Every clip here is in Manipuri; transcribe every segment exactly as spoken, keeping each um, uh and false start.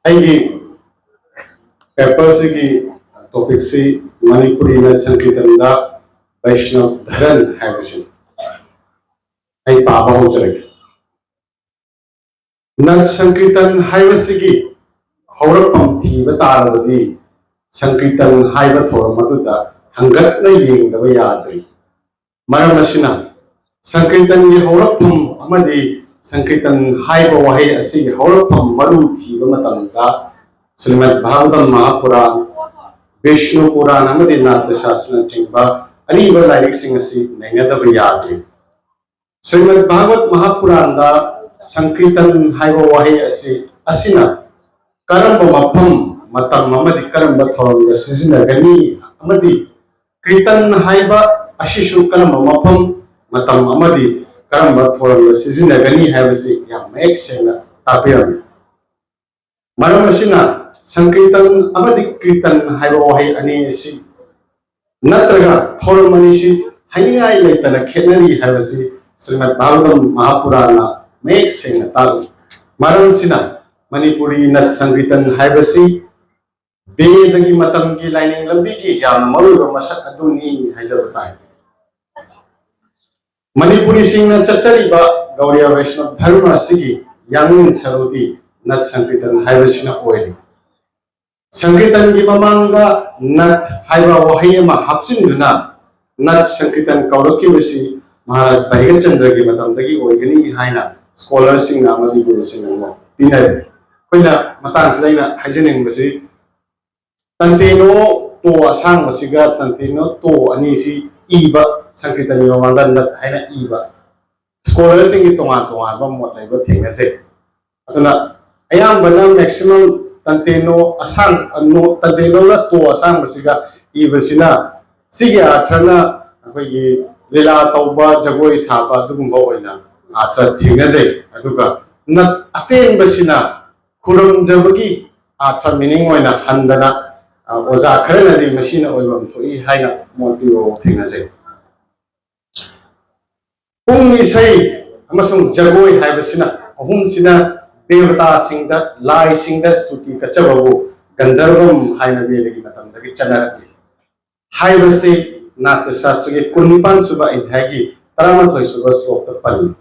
ꯑꯩꯒꯤ ꯄꯦꯄꯔꯁꯤꯒꯤ ꯇꯣꯄꯤꯛꯁꯤ ꯃꯅꯤꯄꯨꯔꯤ ꯅꯠ ꯁꯪꯀꯤꯔꯇꯟꯗ ꯕꯩꯁꯅꯕ ꯙꯔꯟ ꯍꯥꯏꯕꯁꯤꯅꯤ꯫ ꯑꯩ ꯄꯥꯕ ꯍꯧꯖꯔꯒꯦ꯫ ꯅꯠ ꯁꯪꯀꯤꯔꯇꯟ ꯍꯥꯏꯕꯁꯤꯒꯤ ꯍꯧꯔꯛꯐꯝ ꯊꯤꯕ ꯇꯥꯔꯕꯗꯤ ꯁꯪꯀꯤꯔꯇꯟ ꯍꯥꯏꯕ ꯊꯧꯔꯝ ꯑꯗꯨꯗ ꯍꯪꯒꯠꯅ ꯌꯦꯡꯗꯕ ꯌꯥꯗ꯭ꯔꯤ꯫ ꯃꯔꯝ ꯑꯁꯤꯅ ꯁꯪꯀꯤꯔꯇꯟꯒꯤ ꯍꯧꯔꯛꯐꯝ ꯑꯃꯗꯤ ꯁꯪꯀꯤꯔꯇꯟ ꯍꯥꯏꯕ ꯋꯥꯍꯩ ꯑꯁꯤꯒꯤ ꯍꯧꯔꯛꯐꯝ ꯃꯔꯨ ꯊꯤꯕ ꯃꯇꯝꯗ ꯁ꯭ꯔꯤꯃꯗ ꯚꯥꯒꯋꯇꯝ ꯃꯍꯥꯄꯨꯔꯥꯟ, ꯕꯤꯁꯅꯨ ꯄꯨꯔꯥꯟ ꯑꯃꯗꯤ ꯅꯥꯇ꯭ꯌ ꯁꯥꯁꯇ꯭ꯔꯅꯆꯤꯡꯕ ꯑꯔꯤꯕ ꯂꯥꯏꯔꯤꯛꯁꯤꯡ ꯑꯁꯤ ꯅꯩꯅꯗꯕ ꯌꯥꯗ꯭ꯔꯤ꯫ ꯁ꯭ꯔꯤꯃꯗ ꯚꯥꯒꯋꯠ ꯃꯍꯥꯄꯨꯔꯥꯟꯗ ꯁꯪꯀꯤꯔꯇꯟ ꯍꯥꯏꯕ ꯋꯥꯍꯩ ꯑꯁꯤ ꯑꯁꯤꯅ ꯀꯔꯝꯕ ꯃꯐꯝ, ꯃꯇꯝ ꯑꯃꯗꯤ ꯀꯔꯝꯕ ꯊꯧꯔꯝꯗ ꯁꯤꯖꯤꯟꯅꯒꯅꯤ ꯑꯃꯗꯤ ꯀꯤꯔꯇꯟ ꯍꯥꯏꯕ ꯑꯁꯤꯁꯨ ꯀꯔꯝꯕ ꯃꯐꯝ, ꯃꯇꯝ ꯑꯃꯗꯤ ꯀꯔꯝꯕ ꯊꯧꯔꯝꯗ ꯁꯤꯖꯤꯟꯅꯒꯅꯤ ꯍꯥꯏꯕꯁꯤ ꯌꯥꯝ ꯃꯌꯦꯛ ꯁꯦꯡꯅ ꯇꯥꯛꯄꯤꯔꯝꯃꯤ꯫ ꯃꯔꯝ ꯑꯁꯤꯅ ꯁꯪꯀꯤꯔꯇꯟ ꯑꯃꯗꯤ ꯀꯤꯔꯇꯟ ꯍꯥꯏꯕ ꯋꯥꯍꯩ ꯑꯅꯤ ꯑꯁꯤ ꯅꯠꯇ꯭ꯔꯒ ꯊꯧꯔꯝ ꯑꯅꯤꯁꯤ ꯍꯥꯏꯅꯤꯡꯉꯥꯏ ꯂꯩꯇꯅ ꯈꯦꯠꯅꯔꯤ ꯍꯥꯏꯕꯁꯤ ꯁ꯭ꯔꯤꯃꯗ ꯚꯥꯒꯋꯇꯝ ꯃꯍꯥꯄꯨꯔꯥꯟꯅ ꯃꯌꯦꯛ ꯁꯦꯡꯅ ꯇꯥꯛꯂꯤ꯫ ꯃꯔꯝꯁꯤꯅ ꯃꯅꯤꯄꯨꯔꯤ ꯅꯠ ꯁꯪꯀꯤꯔꯇꯟ ꯍꯥꯏꯕꯁꯤ ꯕꯦꯗꯒꯤ ꯃꯇꯝꯒꯤ ꯂꯥꯏꯅꯤꯡ ꯂꯝꯕꯤꯒꯤ ꯌꯥꯝꯅ ꯃꯔꯨꯑꯣꯏꯕ ꯃꯁꯛ ꯑꯗꯨꯅꯤ ꯍꯥꯏꯖꯕ ꯇꯥꯏ꯫ ꯃꯅꯤꯄꯨꯔꯤꯁꯤꯡꯅ ꯆꯠꯆꯔꯤꯕ ꯒꯧꯔꯤꯌ ꯕꯩꯁꯅꯕ ꯙꯔꯃ ꯑꯁꯤꯒꯤ ꯌꯥꯡꯂꯦꯟ ꯁꯔꯨꯗꯤ ꯅꯠ ꯁꯪꯀꯤꯔꯇꯟ ꯍꯥꯏꯕꯁꯤꯅ ꯑꯣꯏꯔꯤ꯫ ꯁꯪꯀꯤꯔꯇꯟꯒꯤ ꯃꯃꯥꯡꯗ ꯅꯠ ꯍꯥꯏꯕ ꯋꯥꯍꯩ ꯑꯃ ꯍꯥꯞꯆꯤꯟꯗꯨꯅ ꯅꯠ ꯁꯪꯀꯤꯔꯇꯟ ꯀꯧꯔꯛꯈꯤꯕꯁꯤ ꯃꯍꯥꯔꯥꯖ ꯚꯩꯒꯆꯟꯗ꯭ꯔꯒꯤ ꯃꯇꯝꯗꯒꯤ ꯑꯣꯏꯒꯅꯤ ꯍꯥꯏꯅ ꯁ꯭ꯀꯣꯂꯔꯁꯤꯡꯅ ꯑꯃꯗꯤ ꯒꯨꯔꯨꯁꯤꯡꯅ ꯄꯤꯅꯔꯤ꯫ ꯑꯩꯈꯣꯏꯅ ꯃꯇꯥꯡꯁꯤꯗ ꯑꯩꯅ ꯍꯥꯏꯖꯅꯤꯡꯕꯁꯤ, ꯇꯟꯇꯦꯅꯣ ꯇꯣ ꯑꯁꯥꯡꯕꯁꯤꯒ ꯇꯟꯇꯦꯅꯣ ꯇꯣ ꯑꯅꯤꯁꯤ ꯏꯕ, ꯁꯪꯀꯤꯔꯇꯟꯒꯤ ꯃꯃꯥꯡꯗ ꯅꯠ ꯍꯥꯏꯅ ꯏꯕ ꯁ꯭ꯀꯣꯂꯔꯁꯤꯡꯒꯤ ꯇꯣꯉꯥꯟ ꯇꯣꯉꯥꯟꯕ ꯃꯣꯠ ꯂꯩꯕ ꯊꯦꯡꯅꯖꯩ꯫ ꯑꯗꯨꯅ ꯑꯌꯥꯝꯕꯅ ꯃꯦꯛꯁꯤꯃꯝ ꯇꯟꯇꯦꯅꯣ ꯑꯁꯥꯡ, ꯅꯣ-, ꯇꯟꯇꯦꯅꯣꯒ ꯇꯣ ꯑꯁꯥꯡꯕꯁꯤꯒ ꯏꯕꯁꯤꯅ ꯁꯤꯒꯤ ꯑꯥꯔꯊꯅ ꯑꯩꯈꯣꯏꯒꯤ ꯂꯤꯂꯥ ꯇꯧꯕ, ꯖꯒꯣꯏ ꯁꯥꯕ ꯑꯗꯨꯒꯨꯝꯕ ꯑꯣꯏꯅ ꯑꯥꯔꯊ ꯊꯦꯡꯅꯖꯩ꯫ ꯑꯗꯨꯒ ꯅꯠ ꯑꯇꯦꯟꯕꯁꯤꯅ ꯈꯨꯔꯨꯝꯖꯕꯒꯤ ꯑꯥꯔꯊ, ꯃꯤꯅꯤꯡ ꯑꯣꯏꯅ ꯍꯟꯗꯅ, ꯑ, ꯑꯣꯖꯥ ꯈꯔꯅꯗꯤ ꯃꯁꯤꯅ ꯑꯣꯏꯐꯝ ꯊꯣꯛꯏ ꯍꯥꯏꯅ ꯃꯣꯠ ꯄꯤꯕ ꯊꯦꯡꯅꯖꯩ꯫ ꯄꯨꯡ ꯏꯁꯩ ꯑꯃꯁꯨꯡ ꯖꯒꯣꯏ ꯍꯥꯏꯕꯁꯤꯅ ꯑꯍꯨꯝꯁꯤꯅ ꯗꯦꯕꯇꯥꯁꯤꯡꯗ, ꯂꯥꯏꯁꯤꯡꯗ ꯁ꯭ꯇꯨꯇꯤ ꯀꯠꯆꯕꯕꯨ ꯒꯟꯙꯔꯕꯝ ꯍꯥꯏꯅ ꯃꯦꯗꯒꯤ ꯃꯇꯝꯗꯒꯤ ꯆꯠꯅꯔꯛꯂꯤ꯫ ꯍꯥꯏꯕꯁꯤ ꯅꯥꯇ꯭ꯌ ꯁꯥꯁꯇ꯭ꯔꯒꯤ ꯀꯨꯟꯅꯤꯄꯥꯟ ꯁꯨꯕ ꯑꯙ꯭ꯌꯥꯏꯒꯤ ꯇꯔꯥꯃꯥꯊꯣꯏ ꯁꯨꯕ ꯁ꯭ꯂꯣꯛꯇ ꯄꯜꯂꯤ꯫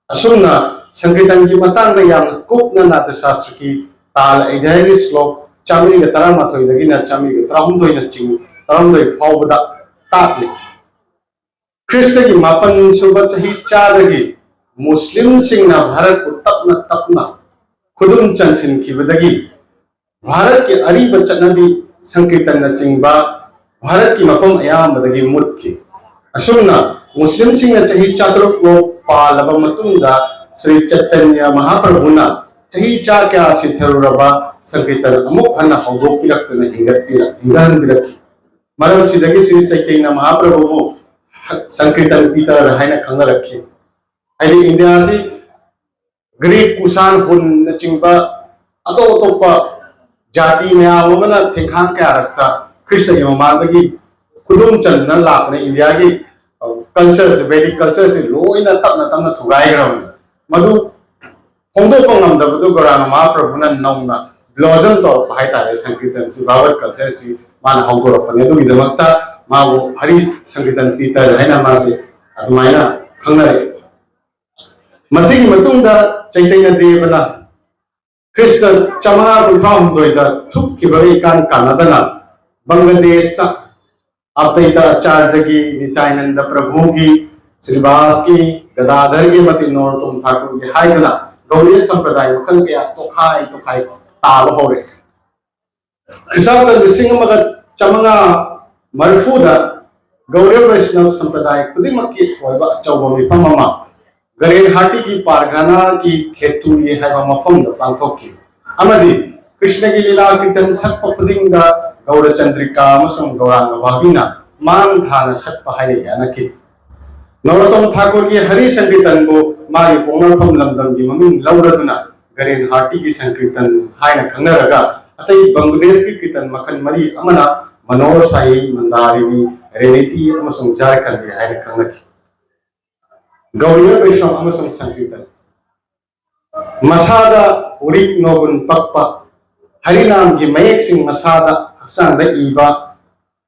ꯑꯁꯨꯝꯅ ꯁꯪꯀꯤꯔꯇꯟꯒꯤ ꯃꯇꯥꯡꯗ ꯌꯥꯝꯅ ꯀꯨꯞꯅ ꯅꯥꯇ꯭ꯌ ꯁꯥꯁꯇ꯭ꯔꯒꯤ ꯇꯥꯜ ꯑꯙ꯭ꯌꯥꯏꯒꯤ ꯁ꯭ꯂꯣꯛ ꯆꯥꯃꯔꯤꯒ ꯇꯔꯥꯃꯥꯊꯣꯏꯗꯒꯤꯅ ꯆꯥꯃꯔꯤꯒ ꯇꯔꯥꯍꯨꯝꯗꯣꯏꯅ ꯆꯤꯡ ꯇꯔꯥꯍꯨꯝꯗꯣꯏ ꯐꯥꯎꯕꯗ ꯇꯥꯛꯂꯤ꯫ ꯈ꯭ꯔꯤꯁꯇꯒꯤ ꯃꯥꯄꯟ ꯁꯨꯕ ꯆꯍꯤ ꯆꯥꯗꯒꯤ ꯃꯨꯁꯂꯤꯝꯁꯤꯡꯅ ꯚꯥꯔꯠꯄꯨ ꯇꯞꯅ ꯇꯞꯅ ꯈꯨꯗꯨꯝ ꯆꯟꯁꯤꯟꯈꯤꯕꯗꯒꯤ ꯚꯥꯔꯠꯀꯤ ꯑꯔꯤꯕ ꯆꯠꯅꯕꯤ ꯁꯪꯀꯤꯔꯇꯟꯅꯆꯤꯡꯕ ꯚꯥꯔꯠꯀꯤ ꯃꯐꯝ ꯑꯌꯥꯝꯕꯗꯒꯤ ꯃꯨꯠꯈꯤ꯫ ꯑꯁꯨꯝꯅ ꯃꯨꯁꯂꯤꯝꯁꯤꯡꯅ ꯆꯍꯤ ꯆꯥꯇ꯭ꯔꯨꯛ ꯂꯣꯛ ꯄꯥꯜꯂꯕ ꯃꯇꯨꯡꯗ ꯁ꯭ꯔꯤ ꯆꯩꯇꯟꯌ ꯃꯍꯥꯄ꯭ꯔꯚꯨꯅ ꯆꯍꯤ ꯆꯥ ꯀꯌꯥ ꯁꯤꯊꯔꯨꯔꯕ ꯁꯪꯀꯤꯔꯇꯟ ꯑꯃꯨꯛ ꯍꯟꯅ ꯍꯧꯗꯣꯛꯄꯤꯔꯛꯇꯨꯅ ꯍꯤꯡꯒꯠꯄꯤꯔꯛ-, ꯍꯤꯡꯒꯠꯍꯟꯕꯤꯔꯛꯈꯤ꯫ ꯃꯔꯝꯁꯤꯗꯒꯤ ꯁ꯭ꯔꯤ ꯆꯩꯇꯟꯌ ꯃꯍꯥꯄ꯭ꯔꯚꯨꯕꯨ ꯁꯪꯀꯤꯔꯇꯟ ꯄꯤꯇꯔ ꯍꯥꯏꯅ ꯈꯪꯅꯔꯛꯈꯤ꯫ ꯍꯥꯏꯗꯤ ꯏꯟꯗꯤꯌꯥꯁꯤ ꯒ꯭ꯔꯤꯛ, ꯀꯨꯁꯥꯟ, ꯍꯨꯟꯅꯆꯤꯡꯕ ꯑꯇꯣꯞ ꯑꯇꯣꯞꯄ ꯖꯥꯇꯤ ꯃꯌꯥꯝ ꯑꯃꯅ ꯊꯦꯡꯈꯥꯡ ꯀꯌꯥꯔꯛꯇ ꯈ꯭ꯔꯤꯁꯇꯒꯤ ꯃꯃꯥꯡꯗꯒꯤ ꯈꯨꯗꯨꯝ ꯆꯟꯗꯨꯅ ꯂꯥꯛꯄꯅ ꯏꯟꯗꯤꯌꯥꯒꯤ, ꯑ, ꯀꯜꯆꯔꯁꯦ, ꯚꯦꯗꯤꯛ ꯀꯜꯆꯔꯁꯦ ꯂꯣꯏꯅ ꯇꯞꯅ ꯇꯞꯅ ꯊꯨꯒꯥꯏꯈ꯭ꯔꯕꯅꯤ꯫ ꯃꯗꯨ ꯍꯣꯡꯗꯣꯛꯄ ꯉꯝꯗꯕꯗꯨ ꯒꯧꯔꯥꯡꯒ ꯃꯍꯥꯄ꯭ꯔꯚꯨꯅ ꯅꯧꯅ ꯕ꯭ꯂꯣꯖꯝ ꯇꯧꯔꯛꯄ ꯍꯥꯏꯇꯥꯔꯦ꯫ ꯁꯪꯀꯤꯔꯇꯟꯁꯤ, ꯚꯥꯒꯋꯠ ꯀꯜꯆꯔꯁꯤ ꯃꯥꯅ ꯍꯧꯗꯣꯔꯛꯄꯅꯤ꯫ ꯑꯗꯨꯒꯤꯗꯃꯛꯇ ꯃꯥꯕꯨ ꯍꯔꯤ ꯁꯪꯀꯤꯔꯇꯟ ꯄꯤꯇꯔ ꯍꯥꯏꯅ ꯃꯥꯁꯦ ꯑꯗꯨꯃꯥꯏꯅ ꯈꯪꯅꯔꯛꯏ꯫ ꯃꯁꯤꯒꯤ ꯃꯇꯨꯡꯗ ꯆꯩꯇꯟꯌ ꯗꯦꯕꯅ ꯈ꯭ꯔꯤꯁꯇ ꯆꯥꯃꯉꯥ ꯀꯨꯟꯊ꯭ꯔꯥ ꯍꯨꯝꯗꯣꯏꯗ ꯊꯨꯞꯈꯤꯕꯒ ꯏꯀꯥꯟ ꯀꯥꯟꯅꯗꯅ ꯕꯪꯒ꯭ꯂꯥꯗꯦꯁꯇ ꯑꯕꯗꯩꯇ ꯑꯆꯥꯔꯖꯒꯤ, ꯅꯤꯇꯥꯏꯅꯟꯗ ꯄ꯭ꯔꯚꯨꯒꯤ, ꯁ꯭ꯔꯤꯕꯥꯁꯀꯤ, ꯒꯗꯥꯙꯔꯒꯤ ꯑꯃꯗꯤ ꯅꯣꯔꯣꯇꯣꯝ ꯊꯥꯀꯨꯔꯒꯤ ꯍꯥꯏꯗꯨꯅ ꯒꯧꯔꯤꯌ ꯁꯝꯄ꯭ꯔꯗꯥꯏ ꯃꯈꯜ ꯀꯌꯥ ꯇꯣꯈꯥꯏ ꯇꯣꯈꯥꯏ ꯇꯥꯕ ꯍꯧꯔꯛꯏ꯫ ꯈ꯭ꯔꯤꯁꯇ ꯂꯤꯁꯤꯡ ꯑꯃꯒ ꯆꯥꯃꯉꯥ ꯃꯔꯤꯐꯨꯗ ꯒꯧꯔꯤꯌ ꯕꯩꯁꯅꯕ ꯁꯝꯄ꯭ꯔꯗꯥꯏ ꯈꯨꯗꯤꯡꯃꯛꯀꯤ ꯑꯣꯏꯕ ꯑꯆꯧꯕ ꯃꯤꯐꯝ ꯑꯃ ꯒꯔꯦꯟ ꯍꯥꯇꯤꯒꯤ ꯄꯥꯔꯒꯥꯅꯥꯒꯤ ꯈꯦꯇꯨꯔꯤ ꯍꯥꯏꯕ ꯃꯐꯝꯗ ꯄꯥꯡꯊꯣꯛꯈꯤ ꯑꯃꯗꯤ ꯀ꯭ꯔꯤꯁꯅꯒꯤ ꯂꯤꯂꯥ ꯀꯤꯔꯇꯟ ꯁꯛꯄ ꯈꯨꯗꯤꯡꯗ ꯒꯧꯔ ꯆꯟꯗ꯭ꯔꯤꯀꯥ ꯑꯃꯁꯨꯡ ꯒꯧꯔꯥꯡꯒ ꯚꯥꯕꯤꯅ ꯃꯥꯡ ꯊꯥꯅ ꯁꯛꯄ ꯍꯥꯏꯅ ꯌꯥꯅꯈꯤ꯫ ꯅꯣꯔꯣꯇꯣꯝ ꯊꯥꯀꯨꯔꯒꯤ ꯍꯔꯤ ꯁꯪꯀꯤꯔꯇꯟꯕꯨ ꯃꯥꯒꯤ ꯄꯣꯛꯅꯐꯝ ꯂꯝꯗꯝꯒꯤ ꯃꯃꯤꯡ ꯂꯧꯔꯗꯨꯅ ꯒꯔꯦꯟ ꯍꯥꯇꯤꯒꯤ ꯁꯪꯀꯤꯔꯇꯟ ꯍꯥꯏꯅ ꯈꯪꯅꯔꯒ ꯑꯇꯩ ꯕꯪꯒ꯭ꯂꯥꯗꯦꯁꯀꯤ ꯀꯤꯔꯇꯟ ꯃꯈꯜ ꯃꯔꯤ ꯑꯃꯅ ꯃꯅꯣꯍꯔ ꯁꯥꯍꯤ, ꯃꯟꯗꯥꯔꯤꯅꯤ, ꯔꯦꯅꯤꯇꯤ ꯑꯃꯁꯨꯡ ꯖꯥꯔꯈꯟꯗꯤ ꯍꯥꯏꯅ ꯈꯪꯅꯈꯤ꯫ ꯒꯧꯔꯤꯌ ꯕꯩꯁꯅꯕ ꯑꯃꯁꯨꯡ ꯁꯪꯀꯤꯔꯇꯟ꯫ ꯃꯁꯥꯗ ꯎꯔꯤꯛ ꯅꯣꯒꯨꯟ ꯄꯛꯄ, ꯍꯔꯤꯅꯥꯝꯒꯤ ꯃꯌꯦꯛꯁꯤꯡ ꯃꯁꯥꯗ ꯍꯛꯆꯥꯡꯗ ꯏꯕ,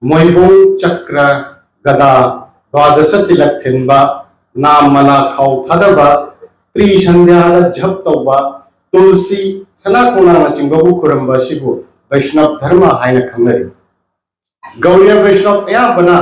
ꯃꯣꯏꯕꯨꯡ, ꯆꯀ꯭ꯔ, ꯒꯗꯥ, ꯗ꯭ꯋꯥꯗꯁ ꯇꯤꯂꯛ ꯊꯤꯟꯕ, ꯅꯥꯝ ꯃꯂꯥ ꯈꯥꯎ ꯊꯥꯗꯕ, ꯇ꯭ꯔꯤ ꯁꯟꯙ꯭ꯌꯥꯗ ꯖꯞ ꯇꯧꯕ, ꯇꯨꯜꯁꯤ, ꯁꯅꯥ ꯈꯣꯡꯅꯥꯡꯅꯆꯤꯡꯕꯕꯨ ꯈꯨꯔꯨꯝꯕ ꯑꯁꯤꯕꯨ ꯕꯩꯁꯅꯕ ꯙꯔꯃ ꯍꯥꯏꯅ ꯈꯪꯅꯔꯤ꯫ ꯒꯧꯔꯤꯌ ꯕꯩꯁꯅꯕ ꯑꯌꯥꯝꯕꯅ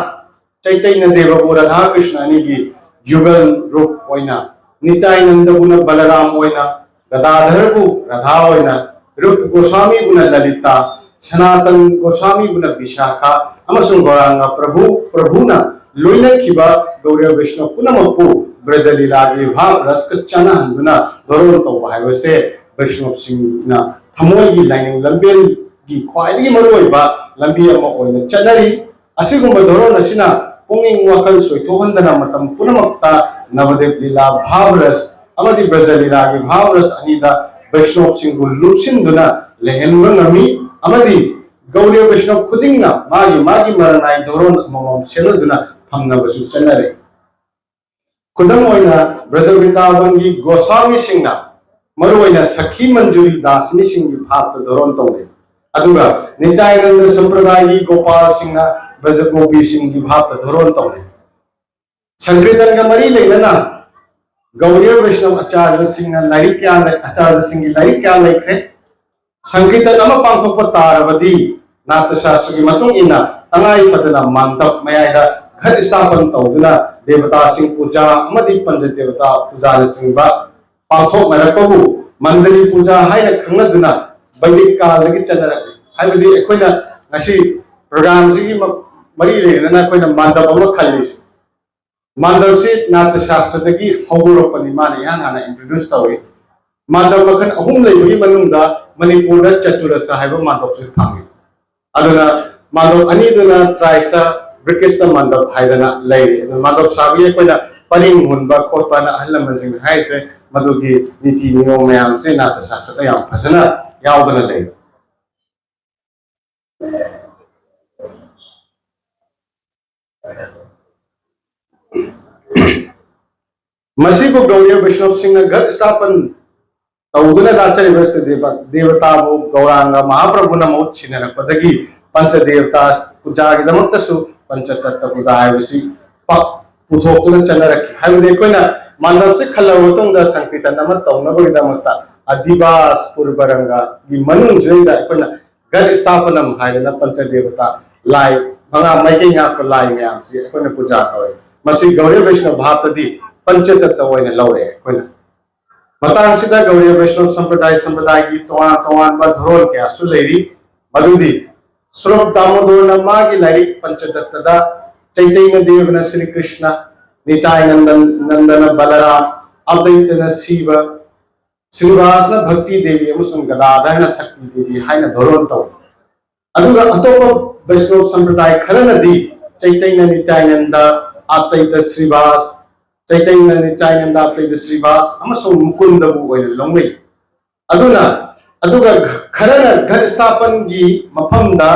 ꯆꯩꯇꯩꯅ ꯗꯦꯕꯕꯨ ꯔꯥꯙꯥ ꯀ꯭ꯔꯤꯁꯅ ꯑꯅꯤꯒꯤ ꯌꯨꯒꯜ ꯔꯨꯞ ꯑꯣꯏꯅ, ꯅꯤꯇꯥꯏꯅꯟꯗꯕꯨꯅ ꯕꯂꯔꯥꯝ ꯑꯣꯏꯅ, ꯒꯗꯥꯙꯔꯕꯨ ꯔꯥꯙꯥ ꯑꯣꯏꯅ, ꯔꯨꯞ ꯒꯣꯁ꯭ꯋꯥꯃꯤꯕꯨꯅ ꯂꯂꯤꯇꯥ, ꯁꯅꯥꯇꯟ ꯒꯣꯁ꯭ꯋꯥꯃꯤꯕꯨꯅ ꯕꯤꯁꯥꯈꯥ ꯑꯃꯁꯨꯡ ꯒꯧꯔꯥꯡꯒ ꯄ꯭ꯔꯚꯨ, ꯄ꯭ꯔꯚꯨꯅ ꯂꯣꯏꯅꯈꯤꯕ ꯒꯧꯔꯤꯌ ꯕꯩꯁꯅꯕ ꯄꯨꯝꯅꯃꯛꯄꯨ ꯕ꯭ꯔꯖ ꯂꯤꯂꯥꯒꯤ ꯚꯥꯕ ꯔꯁꯀ ꯆꯥꯟꯅꯍꯟꯗꯨꯅ ꯙꯣꯔꯣꯟ ꯇꯧꯕ ꯍꯥꯏꯕꯁꯦ ꯕꯩꯁꯅꯕꯁꯤꯡꯅ ꯊꯃꯣꯏꯒꯤ ꯂꯥꯏꯅꯤꯡ ꯂꯝꯕꯦꯜꯒꯤ ꯈ꯭ꯋꯥꯏꯗꯒꯤ ꯃꯔꯨꯑꯣꯏꯕ ꯂꯝꯕꯤ ꯑꯃ ꯑꯣꯏꯅ ꯆꯠꯅꯔꯤ꯫ ꯑꯁꯤꯒꯨꯝꯕ ꯙꯣꯔꯣꯟ ꯑꯁꯤꯅ ꯄꯨꯛꯅꯤꯡ ꯋꯥꯈꯜ ꯁꯣꯏꯊꯣꯛꯍꯟꯗꯅ ꯃꯇꯝ ꯄꯨꯝꯅꯃꯛꯇ ꯅꯕꯗꯤꯞ ꯂꯤꯂꯥ ꯚꯥꯕ ꯔꯁ ꯑꯃꯗꯤ ꯕ꯭ꯔꯖ ꯂꯤꯂꯥꯒꯤ ꯚꯥꯕ ꯔꯁ ꯑꯅꯤꯗ ꯕꯩꯁꯅꯕꯁꯤꯡꯕꯨ ꯂꯨꯞꯁꯤꯟꯗꯨꯅ ꯂꯩꯍꯟꯕ ꯉꯝꯃꯤ꯫ ꯑꯃꯗꯤ ꯒꯧꯔꯤꯌ ꯕꯩꯁꯅꯕ ꯈꯨꯗꯤꯡꯅ ꯃꯥꯒꯤ ꯃꯥꯒꯤ ꯃꯔꯅꯥꯏ ꯙꯣꯔꯣꯟ ꯑꯃꯃꯝ ꯁꯦꯝꯅꯗꯨꯅ ꯊꯝꯅꯕꯁꯨ ꯆꯠꯅꯔꯛꯏ꯫ ꯈꯨꯗꯝ ꯑꯣꯏꯅ, ꯕ꯭ꯔꯖ ꯕ꯭ꯔꯤꯟꯗꯥꯕꯟꯒꯤ ꯒꯣꯁ꯭ꯋꯥꯃꯤꯁꯤꯡꯅ ꯃꯔꯨꯑꯣꯏꯅ ꯁꯈꯤ ꯃꯟꯖꯨꯔꯤ ꯗꯥꯁꯅꯤꯁꯤꯡꯒꯤ ꯚꯥꯕꯇ ꯙꯣꯔꯣꯟ ꯇꯧꯅꯩ, ꯑꯗꯨꯒ ꯅꯤꯇꯥꯌꯥꯅꯟꯗ ꯁꯝꯄ꯭ꯔꯗꯥꯌꯒꯤ ꯒꯣꯄꯥꯜꯁꯤꯡꯅ ꯕ꯭ꯔꯖ ꯒꯣꯄꯤꯁꯤꯡꯒꯤ ꯚꯥꯕꯇ ꯙꯣꯔꯣꯟ ꯇꯧꯅꯩ꯫ ꯁꯪꯀꯤꯔꯇꯟꯒ ꯃꯔꯤ ꯂꯩꯅꯅ ꯒꯧꯔꯤꯌ ꯕꯩꯁꯅꯕ ꯑꯆꯥꯔꯌꯁꯤꯡꯅ ꯂꯥꯏꯔꯤꯛ ꯀꯌꯥ ꯂꯩ, ꯑꯆꯥꯔꯌꯁꯤꯡꯒꯤ ꯂꯥꯏꯔꯤꯛ ꯀꯌꯥ ꯂꯩꯈ꯭ꯔꯦ꯫ ꯁꯪꯀꯤꯔꯇꯟ ꯑꯃ ꯄꯥꯡꯊꯣꯛꯄ ꯇꯥꯔꯕꯗꯤ ꯅꯥꯇ ꯁꯥꯁ꯭ꯇꯔꯒꯤ ꯃꯇꯨꯡ ꯏꯟꯅ ꯇꯉꯥꯏ ꯐꯗꯅ ꯃꯥꯟꯗꯞ ꯃꯌꯥꯏꯗ ꯘꯠ ꯁ꯭ꯊꯥꯄꯟ ꯇꯧꯗꯨꯅ ꯗꯦꯕꯇꯥꯁꯤꯡ ꯄꯨꯖꯥ ꯑꯃꯗꯤ ꯄꯟꯆ ꯗꯦꯕꯇꯥ ꯄꯨꯖꯥꯅꯆꯤꯡꯕ ꯄꯥꯡꯊꯣꯛꯅꯔꯛꯄꯕꯨ ꯃꯟꯗꯂꯤ ꯄꯨꯖꯥ ꯍꯥꯏꯅ ꯈꯪꯅꯗꯨꯅ ꯕꯩꯗꯤꯛ ꯀꯥꯜꯗꯒꯤ ꯆꯠꯅꯔꯛꯂꯤ꯫ ꯍꯥꯏꯕꯗꯤ ꯑꯩꯈꯣꯏꯅ ꯉꯁꯤ ꯄ꯭ꯔꯣꯒ꯭ꯔꯥꯝꯁꯤꯒꯤ ꯃ-, ꯃꯔꯤ ꯂꯩꯅꯅ ꯑꯩꯈꯣꯏꯅ ꯃꯥꯟꯗꯞ ꯑꯃ ꯈꯜꯂꯤꯁꯤ꯫ ꯃꯥꯟꯗꯞꯁꯤ ꯅꯥꯇ ꯁꯥꯁ꯭ꯇꯔꯗꯒꯤ ꯍꯧꯗꯣꯔꯛꯄꯅꯤ, ꯃꯥꯅ ꯏꯍꯥꯟ ꯍꯥꯟꯅ introduce ꯇꯧꯏ꯫ ꯃꯥꯟꯗꯞ ꯃꯈꯜ ꯑꯍꯨꯝ ꯂꯩꯕꯒꯤ ꯃꯅꯨꯡꯗ ꯃꯅꯤꯄꯨꯔꯗ ꯆꯇꯨꯔꯁ ꯍꯥꯏꯕ ꯃꯥꯟꯗꯞꯁꯤ ꯐꯪꯉꯤ꯫ ꯑꯗꯨꯅ ꯃꯥꯟꯗꯞ ꯑꯅꯤꯗꯨꯅ ꯇ꯭ꯔꯥꯏꯁ, ꯕ꯭ꯔꯤꯀ꯭ꯔꯤꯁꯇ ꯃꯥꯟꯗꯞ ꯍꯥꯏꯗꯅ ꯂꯩꯔꯤ꯫ ꯑꯗꯨꯅ ꯃꯥꯟꯗꯞ ꯁꯥꯕꯒꯤ ꯑꯩꯈꯣꯏꯅ ꯄꯔꯤꯡ ꯍꯨꯟꯕ ꯈꯣꯠꯄꯅ ꯑꯍꯜ ꯂꯃꯟꯁꯤꯡꯅ ꯍꯥꯏꯔꯤꯁꯦ, ꯃꯗꯨꯒꯤ ꯅꯤꯇꯤ ꯅꯤꯌꯣꯝ ꯃꯌꯥꯝꯁꯦ ꯅꯥꯇ ꯁꯥꯁ꯭ꯇꯔꯗ ꯌꯥꯝ ꯐꯖꯅ ꯌꯥꯎꯗꯅ ꯂꯩꯔꯤ꯫ ꯃꯁꯤꯕꯨ ꯒꯧꯔꯤꯌ ꯕꯩꯁꯅꯕꯁꯤꯡꯅ ꯘꯠ ꯁ꯭ꯊꯥꯄꯟ ꯇꯧꯗꯨꯅ ꯂꯥꯠꯆꯔꯤꯕ ꯏꯁꯇ ꯗꯦꯕ ꯗꯦꯕꯇꯥꯕꯨ ꯒꯧꯔꯥꯡꯒ ꯃꯍꯥꯄ꯭ꯔꯚꯨꯅ ꯃꯍꯨꯠ ꯁꯤꯟꯅꯔꯛꯄꯗꯒꯤ ꯄꯟꯆ ꯗꯦꯕꯇꯥ ꯄꯨꯖꯥꯒꯤꯗꯃꯛꯇꯁꯨ ꯄꯟꯆ ꯇꯠꯇ ꯄꯨꯖꯥ ꯍꯥꯏꯕꯁꯤ ꯄ- ꯄꯨꯊꯣꯛꯇꯨꯅ ꯆꯠꯅꯔꯛꯈꯤ꯫ ꯍꯥꯏꯕꯗꯤ ꯑꯩꯈꯣꯏꯅ ꯃꯥꯟꯗꯞꯁꯦ ꯈꯜꯂꯕ ꯃꯇꯨꯡꯗ ꯁꯪꯀꯤꯔꯇꯟ ꯑꯃ ꯇꯧꯅꯕꯒꯤꯗꯃꯛꯇ ꯑꯗꯤꯕꯥꯁ ꯄꯨꯔꯕꯔꯪꯒꯒꯤ ꯃꯅꯨꯡꯁꯤꯗꯩꯗ ꯑꯩꯈꯣꯏꯅ ꯘꯠ ꯏꯁꯊꯥꯄꯅꯝ ꯍꯥꯏꯗꯅ ꯄꯟꯆ ꯗꯦꯕꯇꯥ ꯂꯥꯏ ꯃꯉꯥ, ꯃꯥꯏꯀꯩ ꯉꯥꯛꯄ ꯂꯥꯏ ꯃꯌꯥꯝꯁꯤ ꯑꯩꯈꯣꯏꯅ ꯄꯨꯖꯥ ꯇꯧꯋꯦ꯫ ꯃꯁꯤ ꯒꯧꯔꯤꯌ ꯕꯩꯁꯅꯕ ꯚꯥꯕꯇꯗꯤ ꯄꯟꯆ ꯇꯠꯇ ꯑꯣꯏꯅ ꯂꯧꯔꯦ ꯑꯩꯈꯣꯏꯅ꯫ ꯃꯇꯥꯡꯁꯤꯗ ꯒꯧꯔꯤꯌ ꯕꯩꯁꯅꯕ ꯁꯝꯄ꯭ꯔꯗꯥꯏ ꯁꯝꯄ꯭ꯔꯗꯥꯏꯒꯤ ꯇꯣꯉꯥꯟ ꯇꯣꯉꯥꯟꯕ ꯙꯣꯔꯣꯟ ꯀꯌꯥꯁꯨ ꯂꯩꯔꯤ꯫ ꯃꯗꯨꯗꯤ ꯁ꯭ꯔꯣꯞ ꯗꯥꯃꯣꯗꯣꯔꯅ ꯃꯥꯒꯤ ꯂꯥꯏꯔꯤꯛ ꯄꯟꯆꯗꯠꯇꯗ ꯆꯩꯇꯩꯅ ꯗꯦꯕꯅ ꯁ꯭ꯔꯤ ꯀ꯭ꯔꯤꯁꯅ, ꯅꯤꯇꯥꯏ ꯅꯟꯗꯟ ꯅꯟꯗꯅ ꯕꯂꯔꯥꯝ, ꯑꯕꯗꯩꯇꯅ ꯁꯤꯕ, ꯁ꯭ꯔꯤꯕꯥꯁꯅ ꯚꯛꯇꯤ ꯗꯦꯕꯤ ꯑꯃꯁꯨꯡ ꯒꯗꯥꯙꯔꯅ ꯁꯛꯇꯤ ꯗꯦꯕꯤ ꯍꯥꯏꯅ ꯙꯣꯔꯣꯟ ꯇꯧꯏ꯫ ꯑꯗꯨꯒ ꯑꯇꯣꯞꯄ ꯕꯩꯁꯅꯣꯞ ꯁꯝꯄ꯭ꯔꯗꯥꯏ ꯈꯔꯅꯗꯤ ꯆꯩꯇꯩꯅ ꯅꯤꯇꯥꯏꯅꯟꯗ, ꯑꯕꯗꯩꯇ ꯁ꯭ꯔꯤꯕꯥꯁ, ꯆꯩꯇꯩꯅ ꯅꯤꯇꯥꯏꯅꯟꯗ, ꯑꯕꯗꯩꯇ ꯁ꯭ꯔꯤꯕꯥꯁ ꯑꯃꯁꯨꯡ ꯃꯨꯀꯨꯟꯗꯕꯨ ꯑꯣꯏꯅ ꯂꯧꯅꯩ꯫ ꯑꯗꯨꯅ ꯑꯗꯨꯒ ꯈꯔꯅ ꯘꯠ ꯏꯁꯊꯥꯄꯟꯒꯤ ꯃꯐꯝꯗ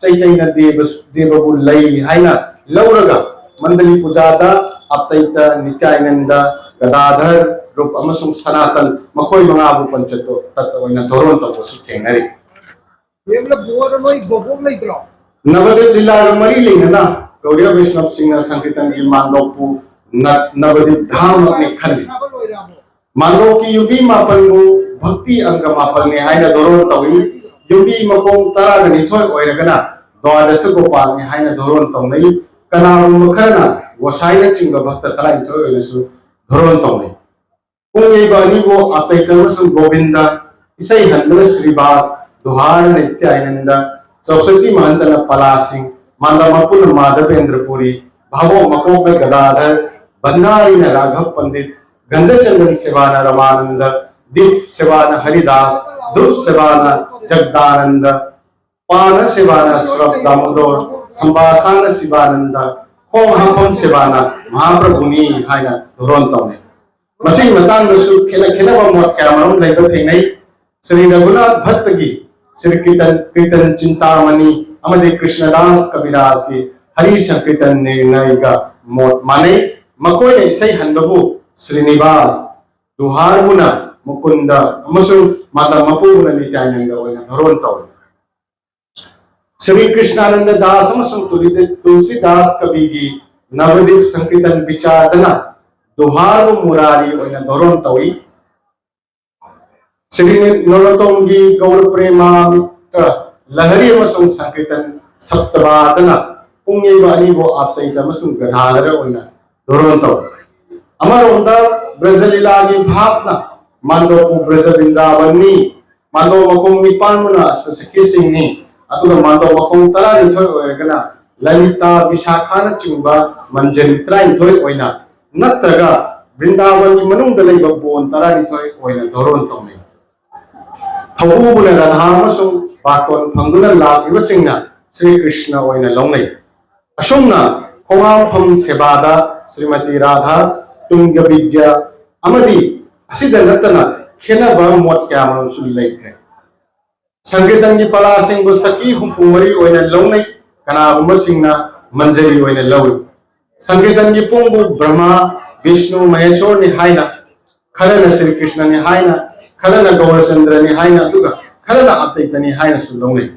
ꯆꯩꯇꯩꯅ ꯗꯦꯕ ꯗꯦꯕꯕꯨ ꯂꯩ ꯍꯥꯏꯅ ꯂꯧꯔꯒ ꯃꯟꯗꯂꯤ ꯄꯨꯖꯥꯗ ꯑꯕꯗꯩꯇ, ꯅꯤꯇꯥꯏꯅꯟꯗ, ꯒꯗꯥꯙꯔ, ꯔꯨꯞ ꯑꯃꯁꯨꯡ ꯁꯅꯥꯇꯟ ꯃꯈꯣꯏ ꯃꯉꯥꯕꯨ ꯄꯟꯆ ꯇꯠꯇ ꯑꯣꯏꯅ ꯙꯣꯔꯣꯟ ꯇꯧꯕꯁꯨ ꯊꯦꯡꯅꯔꯤ꯫ ꯗꯦꯕꯅ ꯕꯣꯔ ꯅꯣꯏ ꯕꯣꯕꯣꯛ ꯂꯩꯇ꯭ꯔꯣ? ꯅꯕꯗꯤꯞ ꯂꯤꯂꯥꯒ ꯃꯔꯤ ꯂꯩꯅꯅ ꯒꯧꯔꯤꯌ ꯕꯩꯁꯅꯕꯁꯤꯡꯅ ꯁꯪꯀꯤꯔꯇꯟꯒꯤ ꯃꯥꯟꯗꯣꯞꯄꯨ ꯅ- ꯅꯕꯗꯤꯞ ꯙꯥꯝꯃꯛꯅꯤ ꯈꯜꯂꯤ꯫ ꯁꯥꯕ ꯂꯣꯏꯔꯕꯣ? ꯃꯥꯟꯗꯣꯞꯀꯤ ꯌꯨꯝꯕꯤ ꯃꯥꯄꯟꯕꯨ ꯚꯛꯇꯤ ꯑꯪꯒ ꯃꯥꯄꯜꯅꯤ ꯍꯥꯏꯅ ꯙꯣꯔꯣꯟ ꯇꯧꯏ꯫ ꯌꯨꯝꯕꯤ ꯃꯈꯣꯡ ꯇꯔꯥꯒ ꯅꯤꯊꯣꯏ ꯑꯣꯏꯔꯒꯅ ꯗ꯭ꯋꯥꯗꯁ ꯒꯣꯄꯥꯜꯅꯤ ꯍꯥꯏꯅ ꯙꯣꯔꯣꯟ ꯇꯧꯅꯩ꯫ ꯀꯅꯥꯒꯨꯝꯕ ꯈꯔꯅ ꯒꯣꯁꯥꯏꯅꯆꯤꯡꯕ ꯚꯛꯇ ꯇꯔꯥꯅꯤꯊꯣꯏ ꯑꯣꯏꯅꯁꯨ ꯙꯣꯔꯣꯟ ꯇꯧꯅꯩ꯫ ꯄꯨꯡ ꯌꯩꯕ ꯑꯅꯤꯕꯨ ꯑꯕꯗꯩꯇ ꯑꯃꯁꯨꯡ ꯒꯣꯕꯤꯟꯗ, ꯏꯁꯩ ꯍꯟꯕꯅ ꯁ꯭ꯔꯤꯕꯥꯁ, ꯗꯨꯍꯥꯔ ꯅꯤꯇ꯭ꯌꯥꯅꯟꯗ, ꯆꯧꯁꯇꯤ ꯃꯍꯟꯇꯅ ꯄꯂꯥꯁꯤꯡ, ꯃꯥꯟꯗ ꯃꯄꯨꯅ ꯃꯥꯙꯕꯦꯟꯗ꯭ꯔ ꯄꯨꯔꯤ, ꯚꯥꯕꯣꯛ ꯃꯀꯣꯛꯅ ꯒꯗꯥꯙꯔ, ꯚꯟꯗꯥꯔꯤꯅ ꯔꯥꯘꯕ ꯄꯟꯗꯤꯠ, ꯒꯟꯙꯆꯟꯗꯟ ꯁꯦꯕꯥꯅ ꯔꯃꯥꯅꯟꯗ, ꯗꯤꯞ ꯁꯦꯕꯥꯅ ꯍꯔꯤꯗꯥꯁ, ꯙ꯭ꯔꯨꯞ ꯁꯦꯕꯥꯅ ꯖꯒꯗꯥꯅꯟꯗ, ꯄꯥꯅ ꯁꯦꯕꯥꯅ ꯁ꯭ꯔꯞ ꯗꯥꯃꯣꯗꯣꯔ, ꯁꯝꯕꯥꯁꯥꯅ ꯁꯤꯕꯥꯅꯟꯗ, ꯈꯣꯡ ꯍꯥꯝꯐꯝ ꯁꯦꯕꯥꯅ ꯃꯍꯥꯄ꯭ꯔꯚꯨꯅꯤ ꯍꯥꯏꯅ ꯙꯣꯔꯣꯟ ꯇꯧꯅꯩ꯫ ꯃꯁꯤꯒꯤ ꯃꯇꯥꯡꯗꯁꯨ ꯈꯦꯠꯅ ꯈꯦꯠꯅꯕ ꯃꯣꯠ ꯀꯌꯥ ꯃꯔꯨꯝ ꯂꯩꯕ ꯊꯦꯡꯅꯩ꯫ ꯁ꯭ꯔꯤ ꯔꯘꯨꯅꯥꯊ ꯚꯠꯇꯒꯤ ꯁ꯭ꯔꯤ ꯀꯤꯔꯇꯟ, ꯀꯤꯔꯇꯟ ꯆꯤꯟꯇꯥꯃꯅꯤ ꯑꯃꯗꯤ ꯀ꯭ꯔꯤꯁꯅꯗꯥꯁ ꯀꯕꯤꯔꯥꯖꯀꯤ ꯍꯔꯤ ꯁꯪꯀꯤꯔꯇꯟ ꯅꯤꯔꯅꯌꯒ ꯃꯣꯠ ꯃꯥꯟꯅꯩ꯫ ꯃꯈꯣꯏꯅ ꯏꯁꯩ ꯍꯟꯕꯕꯨ ꯁ꯭ꯔꯤꯅꯤꯕꯥꯁ, ꯗꯨꯍꯥꯔꯕꯨꯅ ꯃꯨꯀꯨꯟꯗ ꯑꯃꯁꯨꯡ ꯃꯥꯇꯝ ꯃꯄꯨꯕꯅ ꯅꯤꯇ꯭ꯌꯥꯅꯟꯗ ꯑꯣꯏꯅ ꯙꯣꯔꯣꯟ ꯇꯧꯏ꯫ ꯁ꯭ꯔꯤ ꯀ꯭ꯔꯤꯁꯅꯥꯅꯟꯗ ꯗꯥꯁ ꯑꯃꯁꯨꯡ ꯇꯨꯂꯤꯗ-, ꯇꯨꯜꯁꯤꯗꯥꯁ ꯀꯕꯤꯒꯤ ꯅꯕꯗꯤꯞ ꯁꯪꯀꯤꯔꯇꯟ ꯕꯤꯆꯥꯔꯗꯅ ꯗꯨꯍꯥꯔꯕꯨ ꯃꯨꯔꯥꯔꯤ ꯑꯣꯏꯅ ꯙꯣꯔꯣꯟ ꯇꯧꯏ꯫ ꯁ꯭ꯔꯤ ꯅꯔꯣꯠꯇꯣꯝꯒꯤ ꯒꯧꯔ ꯄ꯭ꯔꯦꯃꯥꯃꯤꯇ꯭ꯔ ꯂꯍꯔꯤ ꯑꯃꯁꯨꯡ ꯁꯪꯀꯤꯔꯇꯟ ꯁꯞꯇꯕꯥꯗꯅ ꯄꯨꯡ ꯌꯩꯕ ꯑꯅꯤꯕꯨ ꯑꯞꯇꯩꯇ ꯑꯃꯁꯨꯡ ꯒꯗꯥꯙꯔ ꯑꯣꯏꯅ ꯙꯣꯔꯣꯟ ꯇꯧꯏ꯫ ꯑꯃꯔꯣꯝꯗ ꯕ꯭ꯔꯖꯂꯤꯂꯥꯒꯤ ꯚꯥꯞꯅ ꯃꯥꯟꯗꯣꯞꯄꯨ ꯕ꯭ꯔꯖ ꯕ꯭ꯔꯤꯟꯗꯥꯕꯟꯅꯤ, ꯃꯥꯟꯗꯣꯞ ꯃꯈꯣꯡ ꯅꯤꯄꯥꯟꯕꯨꯅ ꯑꯁ ꯁꯈꯤꯁꯤꯡꯅꯤ, ꯑꯗꯨꯒ ꯃꯥꯟꯗꯣꯞ ꯃꯈꯣꯡ ꯇꯔꯥꯅꯤꯊꯣꯏ ꯑꯣꯏꯔꯒꯅ ꯂꯂꯤꯇꯥ, ꯕꯤꯁꯥꯈꯥꯅꯆꯤꯡꯕ ꯃꯟꯖꯔꯤ ꯇꯔꯥꯅꯤꯊꯣꯏ ꯑꯣꯏꯅ ꯅꯠꯇ꯭ꯔꯒ ꯕ꯭ꯔꯤꯟꯗꯥꯕꯟꯒꯤ ꯃꯅꯨꯡꯗ ꯂꯩꯕ ꯕꯣꯟ ꯇꯔꯥꯅꯤꯊꯣꯏ ꯑꯣꯏꯅ ꯙꯣꯔꯣꯟ ꯇꯧꯅꯩ꯫ ꯊꯧꯕꯨꯕꯅ ꯔꯥꯙꯥ ꯑꯃꯁꯨꯡ ꯕꯥꯔꯇꯣꯟ ꯐꯪꯗꯨꯅ ꯂꯥꯛꯂꯤꯕꯁꯤꯡꯅ ꯁ꯭ꯔꯤ ꯀ꯭ꯔꯤꯁꯅ ꯑꯣꯏꯅ ꯂꯧꯅꯩ꯫ ꯑꯁꯨꯝꯅ ꯈꯣꯡꯉꯥꯝꯐꯝ ꯁꯦꯕꯥꯗ ꯁ꯭ꯔꯤꯃꯇꯤ ꯔꯥꯙꯥ, ꯇꯨꯡꯒ ꯕꯤꯗ꯭ꯌꯥ ꯑꯃꯗꯤ ꯑꯁꯤꯗ ꯅꯠꯇꯅ ꯈꯦꯠꯅꯕ ꯃꯣꯠ ꯀꯌꯥꯃꯔꯨꯝꯁꯨ ꯂꯩꯈ꯭ꯔꯦ꯫ ꯁꯪꯀꯤꯔꯇꯟꯒꯤ ꯄꯂꯥꯁꯤꯡꯕꯨ ꯁꯈꯤ ꯍꯨꯝꯐꯨ ꯃꯔꯤ ꯑꯣꯏꯅ ꯂꯧꯅꯩ, ꯀꯅꯥꯒꯨꯝꯕꯁꯤꯡꯅ ꯃꯟꯖꯔꯤ ꯑꯣꯏꯅ ꯂꯧꯏ꯫ ꯁꯪꯀꯤꯔꯇꯟꯒꯤ ꯄꯨꯡꯕꯨ ꯕ꯭ꯔꯍꯃꯥ, ꯕꯤꯁꯅꯨ, ꯃꯍꯦꯁꯣꯔꯅꯤ ꯍꯥꯏꯅ, ꯈꯔꯅ ꯁ꯭ꯔꯤ ꯀ꯭ꯔꯤꯁꯅꯅꯤ ꯍꯥꯏꯅ, ꯈꯔꯅ ꯒꯧꯔꯆꯟꯗ꯭ꯔꯅꯤ ꯍꯥꯏꯅ, ꯑꯗꯨꯒ ꯈꯔꯅ ꯑꯞꯇꯩꯇꯅꯤ ꯍꯥꯏꯅꯁꯨ ꯂꯧꯅꯩ꯫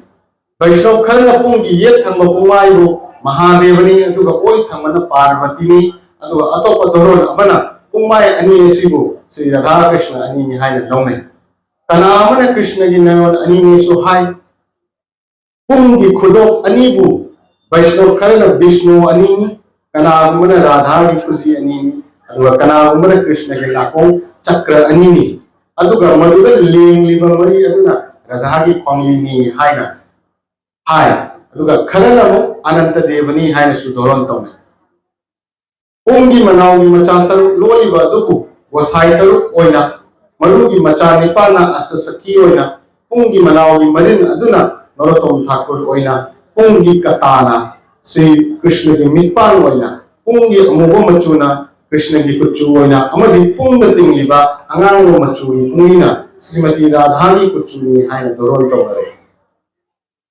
ꯕꯩꯁꯅꯕ ꯈꯔꯅ ꯄꯨꯡꯒꯤ ꯌꯦꯠ ꯊꯪꯕ ꯄꯨꯡꯃꯥꯏꯕꯨ ꯃꯍꯥꯗꯦꯕꯅꯤ, ꯑꯗꯨꯒ ꯑꯣꯏ ꯊꯪꯕꯅ ꯄꯥꯔꯕꯇꯤꯅꯤ, ꯑꯗꯨꯒ ꯑꯇꯣꯞꯄ ꯙꯣꯔꯣꯟ ꯑꯃꯅ ꯄꯨꯡꯃꯥꯏ ꯑꯅꯤ ꯑꯁꯤꯕꯨ ꯁ꯭ꯔꯤ ꯔꯥꯙꯥ ꯀ꯭ꯔꯤꯁꯅ ꯑꯅꯤꯅꯤ ꯍꯥꯏꯅ ꯂꯧꯅꯩ꯫ ꯀꯅꯥ ꯑꯃꯅ ꯀ꯭ꯔꯤꯁꯅꯒꯤ ꯅꯌꯣꯟ ꯑꯅꯤꯅꯤꯁꯨ ꯍꯥꯏ꯫ ꯄꯨꯡꯒꯤ ꯈꯨꯗꯣꯞ ꯑꯅꯤꯕꯨ ꯕꯩꯁꯅꯕ ꯈꯔꯅ ꯕꯤꯁꯅꯨ ꯑꯅꯤꯅꯤ, ꯀꯅꯥꯒꯨꯝꯕꯅ ꯔꯥꯙꯥꯒꯤ ꯈꯨꯖꯤ ꯑꯅꯤꯅꯤ, ꯑꯗꯨꯒ ꯀꯅꯥꯒꯨꯝꯕꯅ ꯀ꯭ꯔꯤꯁꯅꯒꯤ ꯅꯥꯀꯣꯡ ꯆꯀ꯭ꯔ ꯑꯅꯤꯅꯤ, ꯑꯗꯨꯒ ꯃꯗꯨꯗ ꯂꯦꯡꯂꯤꯕ ꯃꯔꯤ ꯑꯗꯨꯅ ꯔꯥꯙꯥꯒꯤ ꯈꯣꯡꯂꯤꯅꯤ ꯍꯥꯏꯅ ꯍꯥꯏ꯫ ꯑꯗꯨꯒ ꯈꯔꯅ ꯑꯃꯨꯛ ꯑꯅꯟꯇ ꯗꯦꯕꯅꯤ ꯍꯥꯏꯅꯁꯨ ꯙꯣꯔꯣꯟ ꯇꯧꯅꯩ꯫ ꯄꯨꯡꯒꯤ ꯃꯅꯥꯎꯒꯤ ꯃꯆꯥ ꯇꯔꯨꯛ ꯂꯣꯜꯂꯤꯕ ꯑꯗꯨꯕꯨ ꯒꯣꯁꯥꯏ ꯇꯔꯨꯛ ꯑꯣꯏꯅ ꯃꯔꯨꯒꯤ ꯃꯆꯥ ꯅꯤꯄꯥꯟꯅ ꯑꯁꯇ ꯁꯈꯤ ꯑꯣꯏꯅ, ꯄꯨꯡꯒꯤ ꯃꯅꯥꯎꯒꯤ ꯃꯔꯤꯟ ꯑꯗꯨꯅ ꯅꯔꯣꯠꯇꯣꯝ ꯊꯥꯀꯨꯔ ꯑꯣꯏꯅ, ꯄꯨꯡꯒꯤ ꯀꯇꯥꯅ ꯁ꯭ꯔꯤ ꯀ꯭ꯔꯤꯁꯅꯒꯤ ꯃꯤꯠꯄꯥꯟ ꯑꯣꯏꯅ, ꯄꯨꯡꯒꯤ ꯑꯃꯨꯕ ꯃꯆꯨꯅ ꯀ꯭ꯔꯤꯁꯅꯒꯤ ꯀꯨꯆꯨ ꯑꯣꯏꯅ, ꯑꯃꯗꯤ ꯄꯨꯡꯗ ꯇꯤꯡꯂꯤꯕ ꯑꯉꯥꯡꯕ ꯃꯆꯨꯒꯤ ꯄꯨꯡꯂꯤꯅ ꯁ꯭ꯔꯤꯃꯇꯤ ꯔꯥꯙꯥꯒꯤ ꯀꯨꯆꯨꯅꯤ ꯍꯥꯏꯅ ꯙꯣꯔꯣꯟ ꯇꯧꯅꯔꯦ꯫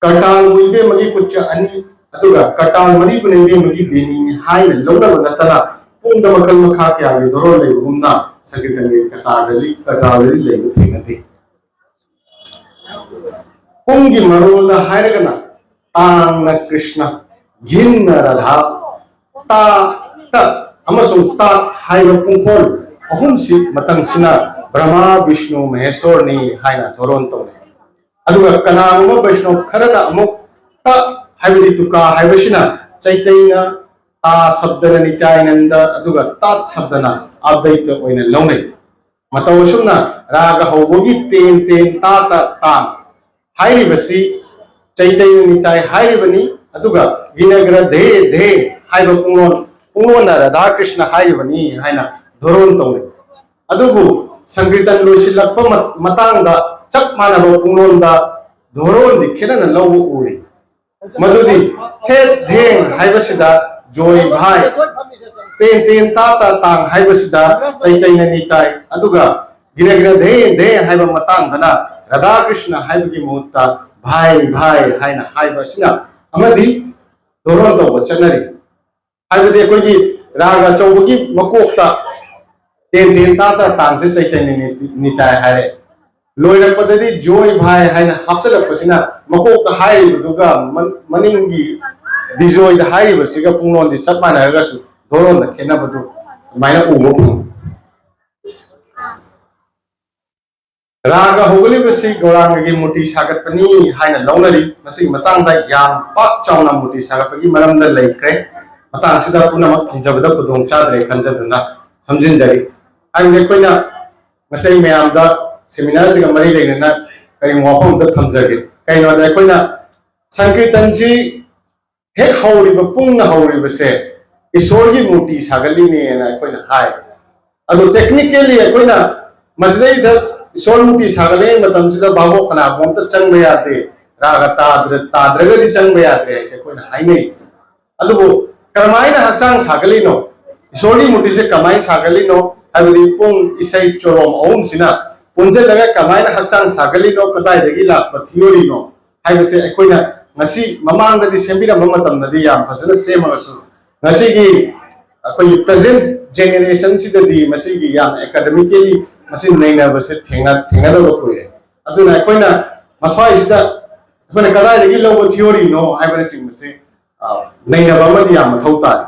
ꯀꯔꯇꯥꯜꯕꯨ ꯏꯕꯦꯝꯃꯒꯤ ꯈꯨꯠꯁꯦ ꯑꯅꯤ, ꯑꯗꯨꯒ ꯀꯔꯇꯥꯜ ꯃꯔꯤꯕꯨꯅ ꯏꯕꯦꯝꯃꯒꯤ ꯕꯦꯅꯤꯅꯤ ꯍꯥꯏꯅ ꯂꯧꯅꯕ ꯅꯠꯇꯅ, ꯄꯨꯡꯗ ꯃꯈꯜ ꯃꯈꯥ ꯀꯌꯥꯒꯤ ꯙꯣꯔꯣꯟ ꯂꯩꯕꯒꯨꯝꯅ, ꯁꯪꯀꯤꯔꯇꯟꯒꯤ ꯀꯇꯥꯔꯗꯗꯤ ꯀꯇꯥꯔꯗꯗꯤ ꯂꯩꯕ ꯊꯦꯡꯅꯗꯦ꯫ ꯄꯨꯡꯒꯤ ꯃꯔꯣꯜꯗ ꯍꯥꯏꯔꯒꯅ ꯇꯥꯡꯅ ꯀ꯭ꯔꯤꯁꯅ, ꯘꯤꯟꯅ ꯔꯥꯙꯥ, ꯇꯥ, ꯇ ꯑꯃꯁꯨꯡ ꯇꯥ ꯍꯥꯏꯕ ꯄꯨꯡꯈꯣꯜ ꯑꯍꯨꯝꯁꯤ ꯃꯇꯝꯁꯤꯅ ꯕ꯭ꯔꯍꯃꯥ, ꯕꯤꯁꯅꯨ, ꯃꯍꯦꯁꯣꯔꯅꯤ ꯍꯥꯏꯅ ꯊꯧꯔꯣꯟ ꯇꯧꯅꯩ꯫ ꯑꯗꯨꯒ ꯀꯅꯥꯒꯨꯝꯕ ꯕꯩꯁꯅꯣꯞ ꯈꯔꯅ ꯑꯃꯨꯛ ꯇ ꯍꯥꯏꯕꯗꯤ ꯇꯨꯀꯥ ꯍꯥꯏꯕꯁꯤꯅ ꯆꯩꯇꯩꯅ ꯇꯥ ꯁꯕꯗꯅ ꯅꯤꯇꯥꯏꯅꯟꯗ ꯑꯗꯨꯒ ꯇꯥꯠ ꯁꯕꯗꯅ ꯑꯕꯗꯩꯇ ꯑꯣꯏꯅ ꯂꯧꯅꯩ꯫ ꯃꯇꯧ ꯑꯁꯨꯝꯅ ꯔꯥꯒ ꯍꯧꯕꯒꯤ ꯇꯦꯟ ꯇꯦꯟ ꯇꯥ ꯇ ꯇꯥꯟ ꯍꯥꯏꯔꯤꯕꯁꯤ ꯆꯩꯇꯩꯅ ꯅꯤꯇꯥꯏ ꯍꯥꯏꯔꯤꯕꯅꯤ꯫ ꯑꯗꯨꯒ ꯒꯤꯅꯒ꯭ꯔ ꯙꯦ ꯙꯦ ꯍꯥꯏꯕ ꯄꯨꯡꯂꯣꯟ ꯄꯨꯡꯂꯣꯟꯅ ꯔꯥꯙꯥ ꯀ꯭ꯔꯤꯁꯅ ꯍꯥꯏꯔꯤꯕꯅꯤ ꯍꯥꯏꯅ ꯙꯣꯔꯣꯟ ꯇꯧꯅꯩ꯫ ꯑꯗꯨꯕꯨ ꯁꯪꯀꯤꯔꯇꯟ ꯂꯣꯏꯁꯤꯜꯂꯛꯄ ꯃ- ꯃꯇꯥꯡꯗ ꯆꯞ ꯃꯥꯟꯅꯕ ꯄꯨꯡꯂꯣꯟꯗ ꯙꯣꯔꯣꯟꯗꯤ ꯈꯦꯠꯅꯅ ꯂꯧꯕ ꯎꯔꯤ꯫ ꯃꯗꯨꯗꯤ ꯊꯦꯠ ꯙꯦꯡ ꯍꯥꯏꯕꯁꯤꯗ ꯖꯣꯏ ꯚꯥꯏ, ꯇꯦꯟ ꯇꯦꯟ ꯇꯥ ꯇ ꯇꯥꯡ ꯍꯥꯏꯕꯁꯤꯗ ꯆꯩꯇꯩꯅ ꯅꯤꯇꯥꯏ, ꯑꯗꯨꯒ ꯒꯤꯔꯒ꯭ꯔ ꯙꯦ ꯙꯦ ꯍꯥꯏꯕ ꯃꯇꯥꯡꯗꯅ ꯔꯥꯙꯥ ꯀ꯭ꯔꯤꯁꯅ ꯍꯥꯏꯕꯒꯤ ꯃꯍꯨꯠꯇ ꯚꯥꯏ ꯚꯥꯏ ꯍꯥꯏꯅ ꯍꯥꯏꯕ ꯑꯁꯤꯅ ꯑꯃꯗꯤ ꯙꯣꯔꯣꯟ ꯇꯧꯕ ꯆꯠꯅꯔꯤ꯫ ꯍꯥꯏꯕꯗꯤ ꯑꯩꯈꯣꯏꯒꯤ ꯔꯥꯒ ꯑꯆꯧꯕꯒꯤ ꯃꯀꯣꯛꯇ ꯇꯦꯟ ꯇꯦꯟ ꯇꯥ ꯇ ꯇꯥꯡꯁꯦ ꯆꯩꯇꯟꯌ ꯅꯤꯇꯥꯏ ꯍꯥꯏꯔꯦ꯫ ꯂꯣꯏꯔꯛꯄꯗꯗꯤ ꯖꯣꯏ ꯚꯥꯏ ꯍꯥꯏꯅ ꯍꯥꯞꯆꯤꯜꯂꯛꯄꯁꯤꯅ ꯃꯀꯣꯛꯇ ꯍꯥꯏꯔꯤꯕꯗꯨꯒ ꯃ- ꯃꯅꯤꯡꯒꯤ ꯕꯤꯖꯣꯏꯗ ꯍꯥꯏꯔꯤꯕꯁꯤꯒ ꯄꯨꯡꯂꯣꯟꯗꯤ ꯆꯞ ꯃꯥꯟꯅꯔꯒꯁꯨ ꯙꯣꯔꯣꯟꯗ ꯈꯦꯠꯅꯕꯗꯨ ꯑꯗꯨꯃꯥꯏꯅ ꯎꯕ ꯐꯪꯉꯤ꯫ ꯔꯥꯒ ꯍꯧꯒꯠꯂꯤꯕꯁꯤ ꯒꯧꯔꯥꯡꯒꯒꯤ ꯃꯨꯔꯇꯤ ꯁꯥꯒꯠꯄꯅꯤ ꯍꯥꯏꯅ ꯂꯧꯅꯔꯤ꯫ ꯃꯁꯤꯒꯤ ꯃꯇꯥꯡꯗ ꯌꯥꯝ ꯄꯥꯛ ꯆꯥꯎꯅ ꯃꯨꯔꯇꯤ ꯁꯥꯒꯠꯄꯒꯤ ꯃꯔꯝꯗ ꯂꯩꯈ꯭ꯔꯦ꯫ ꯃꯇꯥꯡꯁꯤꯗ ꯄꯨꯝꯅꯃꯛ ꯊꯝꯖꯕꯗ ꯈꯨꯗꯣꯡ ꯆꯥꯗ꯭ꯔꯦ ꯈꯟꯖꯗꯨꯅ ꯁꯝꯖꯤꯟꯖꯔꯤ꯫ ꯍꯥꯏꯕꯗꯤ ꯑꯩꯈꯣꯏꯅ ꯉꯁꯤ ꯃꯌꯥꯝꯗ ꯁꯦꯃꯤꯅꯥꯔꯁꯤꯒ ꯃꯔꯤ ꯂꯩꯅꯅ ꯀꯔꯤꯒꯨꯝꯕ ꯋꯥꯐꯝ ꯑꯝꯇ ꯊꯝꯖꯒꯦ꯫ ꯀꯩꯅꯣꯗ ꯑꯩꯈꯣꯏꯅ ꯁꯪꯀꯤꯔꯇꯟꯁꯤ ꯍꯦꯛ ꯍꯧꯔꯤꯕ ꯄꯨꯡꯅ ꯍꯧꯔꯤꯕꯁꯦ ꯏꯁꯣꯔꯒꯤ ꯃꯨꯔꯇꯤ ꯁꯥꯒꯠꯂꯤꯅꯦꯅ ꯑꯩꯈꯣꯏꯅ ꯍꯥꯏ꯫ ꯑꯗꯣ ꯇꯦꯛꯅꯤꯀꯦꯜꯂꯤ ꯑꯩꯈꯣꯏꯅ ꯃꯁꯤꯗꯩꯗ ꯏꯁꯣꯔ ꯃꯨꯔꯇꯤ ꯁꯥꯒꯠꯂꯤꯉꯩ ꯃꯇꯝꯁꯤꯗ ꯚꯥꯒꯣꯛ ꯀꯅꯥꯒꯨꯝꯕ ꯑꯝꯇ ꯆꯪꯕ ꯌꯥꯗꯦ, ꯔꯥꯒ ꯇꯥꯗ꯭ꯔ ꯇꯥꯗ꯭ꯔꯒꯗꯤ ꯆꯪꯕ ꯌꯥꯗ꯭ꯔꯦ ꯍꯥꯏꯁꯦ ꯑꯩꯈꯣꯏꯅ ꯍꯥꯏꯅꯩ꯫ ꯑꯗꯨꯕꯨ ꯀꯔꯝꯍꯥꯏꯅ ꯍꯛꯆꯥꯡ ꯁꯥꯒꯠꯂꯤꯅꯣ, ꯏꯁꯣꯔꯒꯤ ꯃꯨꯔꯇꯤꯁꯦ ꯀꯃꯥꯏꯅ ꯁꯥꯒꯠꯂꯤꯅꯣ ꯍꯥꯏꯕꯗꯤ ꯄꯨꯡ, ꯏꯁꯩ, ꯆꯣꯂꯣꯝ ꯑꯍꯨꯝꯁꯤꯅ ꯄꯨꯟꯁꯤꯜꯂꯒ ꯀꯃꯥꯏꯅ ꯍꯛꯆꯥꯡ ꯁꯥꯒꯠꯂꯤꯅꯣ, ꯀꯗꯥꯏꯗꯒꯤ ꯂꯥꯛꯄ ꯊꯤꯑꯣꯔꯤꯅꯣ ꯍꯥꯏꯕꯁꯦ ꯑꯩꯈꯣꯏꯅ ꯉꯁꯤ ꯃꯃꯥꯡꯗꯗꯤ ꯁꯦꯝꯕꯤꯔꯝꯕ ꯃꯇꯝꯗꯗꯤ ꯌꯥꯝ ꯐꯖꯅ ꯁꯦꯝꯃꯒꯁꯨ ꯉꯁꯤꯒꯤ ꯑꯩꯈꯣꯏꯒꯤ ꯄ꯭ꯔꯖꯦꯟ ꯖꯦꯅꯦꯔꯦꯁꯟꯁꯤꯗꯗꯤ ꯃꯁꯤꯒꯤ ꯌꯥꯝꯅ ꯑꯦꯀꯥꯗꯃꯤꯀꯦꯂꯤ ꯃꯁꯤ ꯅꯩꯅꯕꯁꯦ ꯊꯦꯡꯅ ꯊꯦꯡꯅꯗꯕ ꯀꯨꯏꯔꯦ꯫ ꯑꯗꯨꯅ ꯑꯩꯈꯣꯏꯅ ꯃꯁ꯭ꯋꯥꯏꯁꯤꯗ ꯑꯩꯈꯣꯏꯅ ꯀꯗꯥꯏꯗꯒꯤ ꯂꯧꯕ ꯊꯤꯑꯣꯔꯤꯅꯣ ꯍꯥꯏꯕꯅꯆꯤꯡꯕꯁꯤ, ꯑ, ꯅꯩꯅꯕ ꯑꯃꯗꯤ ꯌꯥꯝ ꯃꯊꯧ ꯇꯥꯏ꯫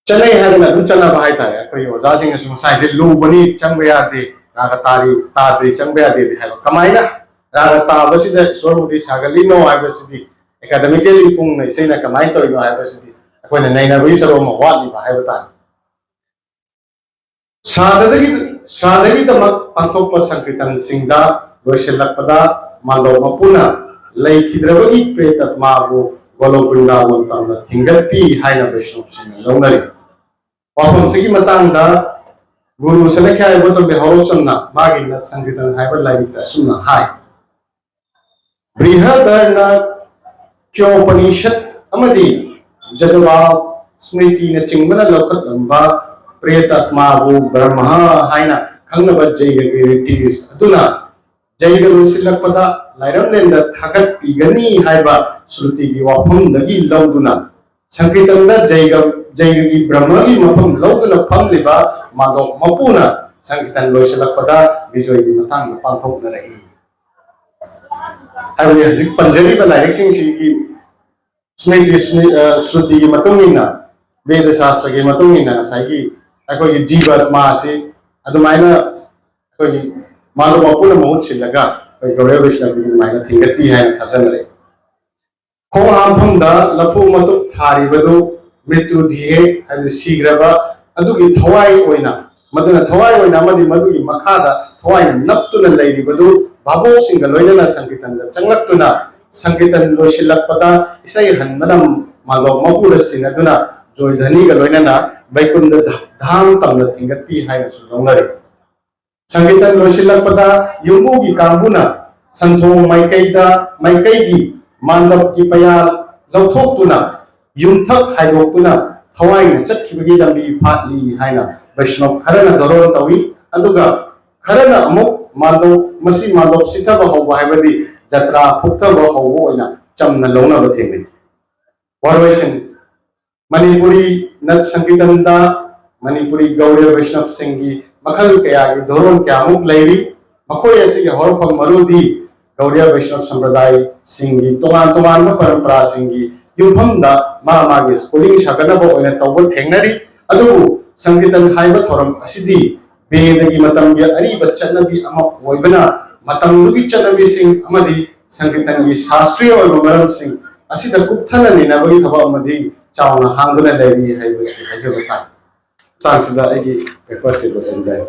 ꯆꯠꯅꯩ ꯍꯥꯏꯗꯅ ꯑꯗꯨꯝ ꯆꯠꯅꯕ ꯍꯥꯏꯇꯥꯔꯦ꯫ ꯑꯩꯈꯣꯏꯒꯤ ꯑꯣꯖꯥꯁꯤꯡꯅꯁꯨ ꯉꯁꯥꯏꯁꯦ ꯂꯨꯕꯅꯤ, ꯆꯪꯕ ꯌꯥꯗꯦ, ꯔꯥꯒ ꯇꯥꯔꯤ ꯇꯥꯗ꯭ꯔꯤ ꯆꯪꯕ ꯌꯥꯗꯦꯗꯤ ꯍꯥꯏꯕ꯫ ꯀꯃꯥꯏꯅ ꯔꯥꯒ ꯇꯥꯕꯁꯤꯗ ꯏꯁꯣꯔ ꯃꯨꯔꯇꯤ ꯁꯥꯒꯠꯂꯤꯅꯣ ꯍꯥꯏꯕꯁꯤꯗꯤ, ꯑꯦꯀꯥꯗꯃꯤꯀꯦꯜꯂꯤ ꯄꯨꯡꯅ ꯏꯁꯩꯅ ꯀꯃꯥꯏꯅ ꯇꯧꯔꯤꯅꯣ ꯍꯥꯏꯕꯁꯤꯗꯤ ꯑꯩꯈꯣꯏꯅ ꯅꯩꯅꯕꯒꯤ ꯁꯔꯨꯛ ꯑꯃ ꯋꯥꯠꯂꯤꯕ ꯍꯥꯏꯕ ꯇꯥꯔꯦ꯫ ꯁ꯭ꯔꯥꯗꯗꯒꯤ, ꯁ꯭ꯔꯥꯗꯒꯤꯗꯃꯛ ꯄꯥꯡꯊꯣꯛꯄ ꯁꯪꯀꯤꯔꯇꯟꯁꯤꯡꯗ ꯂꯣꯏꯁꯤꯜꯂꯛꯄꯗ ꯃꯥꯟꯗꯣꯞ ꯃꯄꯨꯅ ꯂꯩꯈꯤꯗ꯭ꯔꯕꯒꯤ ꯄ꯭ꯔꯦꯇ ꯑꯥꯇꯃꯥꯕꯨ ꯒꯣꯂꯣꯛ ꯕ꯭ꯔꯤꯟꯗꯥꯕꯣꯟ ꯇꯝꯅ ꯊꯤꯡꯒꯠꯄꯤ ꯍꯥꯏꯅ ꯕꯩꯁꯅꯣꯞꯁꯤꯡꯅ ꯂꯧꯅꯔꯤ꯫ ꯋꯥꯐꯝꯁꯤꯒꯤ ꯃꯇꯥꯡꯗ ꯒꯨꯔꯨ ꯁꯂꯈ꯭ꯌꯥ ꯏꯕꯣꯇꯣꯝꯕꯤ ꯍꯧꯔꯣꯛꯆꯝꯅ ꯃꯥꯒꯤ ꯅꯠ ꯁꯪꯀꯤꯔꯇꯟ ꯍꯥꯏꯕ ꯂꯥꯏꯔꯤꯛꯇ ꯑꯁꯨꯝꯅ ꯍꯥꯏ, ꯕ꯭ꯔꯤꯍꯗꯔꯅꯀ꯭ꯌꯣꯄꯅꯤꯁꯠ ꯑꯃꯗꯤ ꯖꯖꯕꯥ ꯁ꯭ꯃ꯭ꯔꯤꯇꯤꯅꯆꯤꯡꯕꯅ ꯂꯧꯈꯠꯂꯝꯕ ꯄ꯭ꯔꯦꯇ ꯑꯥꯇꯃꯥꯕꯨ ꯕ꯭ꯔꯍ꯭ꯃ ꯍꯥꯏꯅ ꯈꯪꯅꯕ ꯖꯩꯒꯒꯤ ꯔꯤꯇꯤꯁ ꯑꯗꯨꯅ ꯖꯩꯒ ꯂꯣꯏꯁꯤꯜꯂꯛꯄꯗ ꯂꯥꯏꯔꯝꯂꯦꯟꯗ ꯊꯥꯒꯠꯄꯤꯒꯅꯤ ꯍꯥꯏꯕ ꯁ꯭ꯔꯨꯇꯤꯒꯤ ꯋꯥꯐꯝꯗꯒꯤ ꯂꯧꯗꯨꯅ ꯁꯪꯀꯤꯔꯇꯟꯗ ꯖꯩꯒ, ꯖꯩꯒꯒꯤ ꯕ꯭ꯔꯍ꯭ꯃꯒꯤ ꯃꯐꯝ ꯂꯧꯗꯨꯅ ꯐꯝꯂꯤꯕ ꯃꯥꯟꯗꯣꯞ ꯃꯄꯨꯅ ꯁꯪꯀꯤꯔꯇꯟ ꯂꯣꯏꯁꯤꯜꯂꯛꯄꯗ ꯕꯤꯖꯣꯏꯒꯤ ꯃꯇꯥꯡꯗ ꯄꯥꯡꯊꯣꯛꯅꯔꯛꯏ꯫ ꯍꯥꯏꯕꯗꯤ ꯍꯧꯖꯤꯛ ꯄꯟꯖꯔꯤꯕ ꯂꯥꯏꯔꯤꯛꯁꯤꯡꯁꯤꯒꯤ ꯁ꯭ꯃ꯭ꯔꯤꯇꯤ, ꯁ꯭ꯃ꯭ꯔꯤ-, ꯑ, ꯁ꯭ꯔꯨꯇꯤꯒꯤ ꯃꯇꯨꯡ ꯏꯟꯅ, ꯕꯦꯗ ꯁꯥꯁꯇ꯭ꯔꯒꯤ ꯃꯇꯨꯡ ꯏꯟꯅ ꯉꯁꯥꯏꯒꯤ ꯑꯩꯈꯣꯏꯒꯤ ꯖꯤꯕ ꯑꯥꯇꯃꯥ ꯑꯁꯤ ꯑꯗꯨꯃꯥꯏꯅ ꯑꯩꯈꯣꯏꯒꯤ ꯃꯥꯟꯗꯣꯞ ꯃꯄꯨꯅ ꯃꯍꯨꯠ ꯁꯤꯜꯂꯒ ꯑꯩꯈꯣꯏ ꯒꯧꯔ ꯕꯩꯁꯅꯕꯤꯒꯤ ꯑꯗꯨꯃꯥꯏꯅ ꯊꯤꯡꯒꯠꯄꯤ ꯍꯥꯏꯅ ꯊꯥꯖꯅꯔꯛꯏ꯫ ꯈꯣꯡ ꯍꯥꯝꯐꯝꯗ ꯂꯐꯨ ꯃꯇꯨꯞ ꯊꯥꯔꯤꯕꯗꯨ ꯃ꯭ꯔꯤꯇꯨ ꯙꯤꯌꯦ, ꯍꯥꯏꯕꯗꯤ ꯁꯤꯈ꯭ꯔꯕ ꯑꯗꯨꯒꯤ ꯊꯋꯥꯏ ꯑꯣꯏꯅ, ꯃꯗꯨꯅ ꯊꯋꯥꯏ ꯑꯣꯏꯅ ꯑꯃꯗꯤ ꯃꯗꯨꯒꯤ ꯃꯈꯥꯗ ꯊꯋꯥꯏꯅ ꯅꯞꯇꯨꯅ ꯂꯩꯔꯤꯕꯗꯨ ꯚꯥꯕꯣꯛꯁꯤꯡꯒ ꯂꯣꯏꯅꯅ ꯁꯪꯀꯤꯔꯇꯟꯗ ꯆꯪꯂꯛꯇꯨꯅ ꯁꯪꯀꯤꯔꯇꯟ ꯂꯣꯏꯁꯤꯜꯂꯛꯄꯗ ꯏꯁꯩ ꯍꯟꯕꯅ ꯃꯥꯟꯗꯣꯞ ꯃꯄꯨꯗ ꯁꯤꯟꯅꯗꯨꯅ ꯖꯣꯏꯙꯅꯤꯒ ꯂꯣꯏꯅꯅ ꯕꯩꯀꯨꯟꯗ ꯙꯥ-, ꯙꯥꯝ ꯇꯝꯅ ꯊꯤꯡꯒꯠꯄꯤ ꯍꯥꯏꯅꯁꯨ ꯂꯧꯅꯔꯤ꯫ ꯁꯪꯀꯤꯔꯇꯟ ꯂꯣꯏꯁꯤꯜꯂꯛꯄꯗ ꯌꯨꯝꯕꯨꯒꯤ ꯀꯥꯡꯕꯨꯅ ꯁꯟꯊꯣꯡ ꯃꯥꯏꯀꯩꯗ, ꯃꯥꯏꯀꯩꯒꯤ ꯃꯥꯟꯗꯞꯀꯤ ꯄꯩꯌꯥ ꯂꯧꯊꯣꯛꯇꯨꯅ ꯌꯨꯝꯊꯛ ꯍꯥꯏꯗꯣꯛꯇꯨꯅ ꯊꯋꯥꯏꯅ ꯆꯠꯈꯤꯕꯒꯤ ꯂꯝꯕꯤ ꯐꯥꯠꯂꯤ ꯍꯥꯏꯅ ꯕꯩꯁꯅꯣꯞ ꯈꯔꯅ ꯙꯣꯔꯣꯟ ꯇꯧꯏ, ꯑꯗꯨꯒ ꯈꯔꯅ ꯑꯃꯨꯛ ꯃꯥꯟꯗꯣꯞ, ꯃꯁꯤ ꯃꯥꯟꯗꯣꯞ ꯁꯤꯊꯕ ꯍꯧꯕ ꯍꯥꯏꯕꯗꯤ ꯖꯇ꯭ꯔꯥ ꯐꯨꯛꯊꯕ ꯍꯧꯕ ꯑꯣꯏꯅ ꯆꯝꯅ ꯂꯧꯅꯕ ꯊꯦꯡꯅꯩ꯫ ꯋꯥꯔꯣꯏꯁꯤꯟ꯫ ꯃꯅꯤꯄꯨꯔꯤ ꯅꯠ ꯁꯪꯀꯤꯔꯇꯟꯗ ꯃꯅꯤꯄꯨꯔꯤ ꯒꯧꯔꯤꯌ ꯕꯩꯁꯅꯕꯁꯤꯡꯒꯤ ꯃꯈꯜ ꯀꯌꯥꯒꯤ ꯙꯣꯔꯣꯟ ꯀꯌꯥꯃꯨꯛ ꯂꯩꯔꯤ꯫ ꯃꯈꯣꯏ ꯑꯁꯤꯒꯤ ꯍꯧꯔꯛꯐꯝ ꯃꯔꯨꯗꯤ ꯒꯧꯔꯤꯌ ꯕꯩꯁꯅꯕ ꯁꯝꯄ꯭ꯔꯗꯥꯌꯁꯤꯡꯒꯤ ꯇꯣꯉꯥꯟ ꯇꯣꯉꯥꯟꯕ ꯄꯔꯝꯄꯔꯥꯁꯤꯡꯒꯤ ꯌꯨꯝꯐꯝꯗ ꯃꯥ ꯃꯥꯒꯤ ꯁ꯭ꯀꯨꯂꯤꯡ ꯁꯥꯒꯠꯅꯕ ꯑꯣꯏꯅ ꯇꯧꯕ ꯊꯦꯡꯅꯔꯤ꯫ ꯑꯗꯨꯕꯨ ꯁꯪꯀꯤꯔꯇꯟ ꯍꯥꯏꯕ ꯊꯧꯔꯝ ꯑꯁꯤꯗꯤ ꯕꯦꯗꯒꯤ ꯃꯇꯝꯒꯤ ꯑꯔꯤꯕ ꯆꯠꯅꯕꯤ ꯑꯃ ꯑꯣꯏꯕꯅ ꯃꯇꯝꯗꯨꯒꯤ ꯆꯠꯅꯕꯤꯁꯤꯡ ꯑꯃꯗꯤ ꯁꯪꯀꯤꯔꯇꯟꯒꯤ ꯁꯥꯁꯇ꯭ꯔꯤꯌ ꯑꯣꯏꯕ ꯃꯔꯝꯁꯤꯡ ꯑꯁꯤꯗ ꯀꯨꯞꯊꯅ ꯅꯩꯅꯕꯒꯤ ꯊꯕꯛ ꯑꯃꯗꯤ ꯆꯥꯎꯅ ꯍꯥꯡꯗꯨꯅ ꯂꯩꯔꯤ ꯍꯥꯏꯕꯁꯤ ꯍꯥꯏꯖꯕ ꯇꯥꯏ꯫ ꯃꯇꯥꯡꯁꯤꯗ ꯑꯩꯒꯤ ꯄꯦꯄꯔꯁꯦ ꯂꯣꯏꯁꯤꯟꯖꯔꯦ꯫